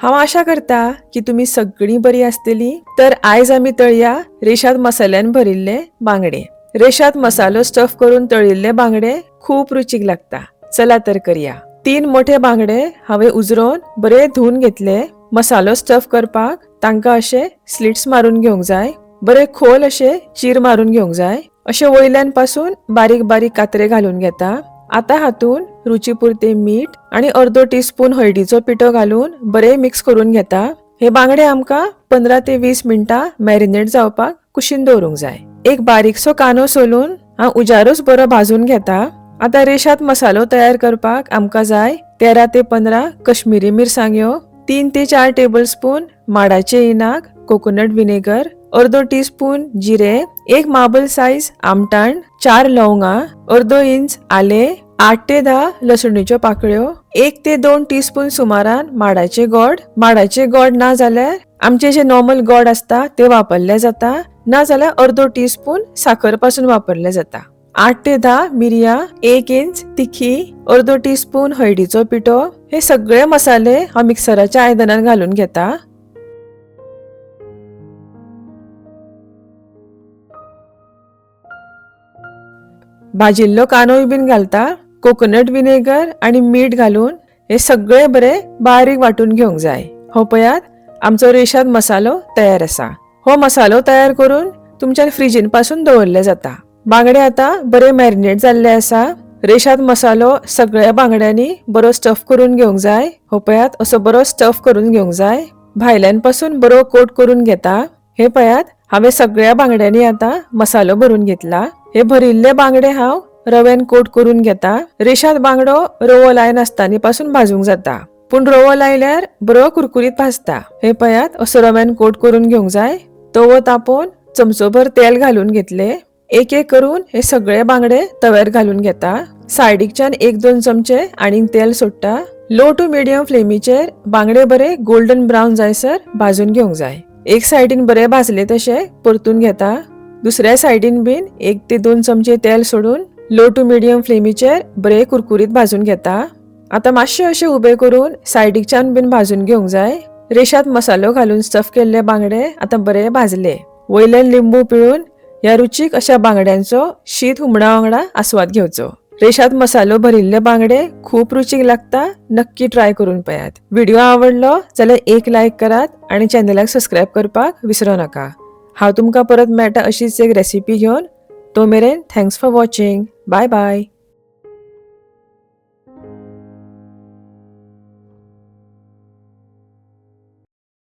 हांव आशा करता की तुमी सगळीं बरी आसतली. तर आयज आमी तळया रेशाद मसाल्यान भरिल्ले बांगडे. रेशाद मसालो स्टफ करून तळिल्ले बांगडे खूप रुचीक लागता. चला तर करया. 3 मोठे बांगडे हांवें उजरोवन बरे धुवन घेतले. मसालो स्टफ करपाक तांकां अशे स्लिट्स मारून घेवंक जाय, बरे खोल अशे चीर मारून घेवंक जाय. अशे वयल्यान पासून बारीक बारीक कात्रे घालून घेता. आता हातून रुची पुरते मीठ आणि अर्दो टीस्पून हळदीचो पिठो घालून बरे मिक्स करून घेता. हे बांगडे आमकां 15 ते 20 मिनटां मॅरिनेट जावपाक कुशीन दवरूंक जाय. एक बारीकसो कांदो सोलून हांव उजारूच बरो भाजून घेता. आता रेशाद मसालो तयार करपाक आमकां जाय 13 ते 15 कश्मीरी मिरसांग्यो, 3 ते 4 टेबलस्पून माडाचे इनाक, कोकोनट विनेगर, अर्दो टीस्पून जिरे, 1 मार्बल सायज आमटाण, 4 लवंगां, अर्दो इंच आले, 8 ते 10 लसणीच्यो पाकळ्यो, 1 ते 2 टीस्पून सुमारान माडाचे गोड. माडाचे गोड ना जाल्यार आमचे जे नॉर्मल गोड आसता ते वापरले जाता, ना जाल्यार अर्दो टीस्पून साखर पासून वापरले जाता. 8 ते 10 मिरयां, 1 इंच तिखी, अर्दो टीस्पून हळदीचो पिठो. हे सगळे मसाले हांव मिक्सराच्या आयदनान घालून घेता. भाजिल्लो कांदोय बीन घालता. कोकोनट विनेगर आनी मीठ घालून हे सगळे बरे बारीक वांटून घेवंक जाय. हो पळयात, आमचो रेशाद मसालो तयार आसा. हो मसालो तयार करून तुमच्यान फ्रिजीन पासून दवरले जाता. बांगडे आतां बरे मॅरिनेट जाल्ले आसा. रेशाद मसालो सगळ्या बांगड्यांनी बरो स्टफ करून घेवंक जाय. हो पळयात, असो बरो स्टफ करून घेवंक जाय. भायल्यान पासून बरो कोट करून घेता. हे पळयात, हांवें सगळ्या बांगड्यांनी आतां मसालो भरून घेतला. हे भरिल्ले बांगडे हांव रव्यान कोट करून घेता. रेशाद बांगडो रवो लायनासतना पासून भाजूंक जाता, पूण रवो लायल्यार बरो कुरकुरीत भाजता. हे पळयात, असो रव्यान कोट करून घेवंक जाय. तवो तापोवन चमचोभर तेल घालून घेतले. एक एक करून हे सगळे बांगडे तव्यार घालून घेता. सायडीकच्यान 1-2 चमचे आनीक तेल सोडटा. लो टू मिडियम फ्लेमीचेर बांगडे बरे गोल्डन ब्रावन जायसर भाजून घेवंक जाय. एक सायडीन बरे भाजले तशे परतून घेता. दुसऱ्या सायडीन बीन 1 ते 2 चमचे तेल सोडून लो टू मिडियम फ्लेमीचेर बरे कुरकुरीत भाजून घेता. आता मातशे अशे उबे करून सायडीकच्यान बीन भाजून घेवंक जाय. रेशाद मसालो घालून स्टफ केल्ले बांगडे आतां बरे भाजले. वयल्यान लिंबू पिळून ह्या रुचीक अशा बांगड्यांचो शीत हुमणा वांगडा आस्वाद घेवचो. रेशाद मसालो भरिल्ले बांगडे खूप रुचीक लागता. नक्की ट्राय करून पळयात. व्हिडिओ आवडलो जाल्यार एक लायक करात आणि चॅनलाक सबस्क्रायब करपाक विसरो नाका. हांव तुमकां परत मेळटा अशीच एक रेसिपी घेवन. तो मेरेन thanks for watching. Bye bye.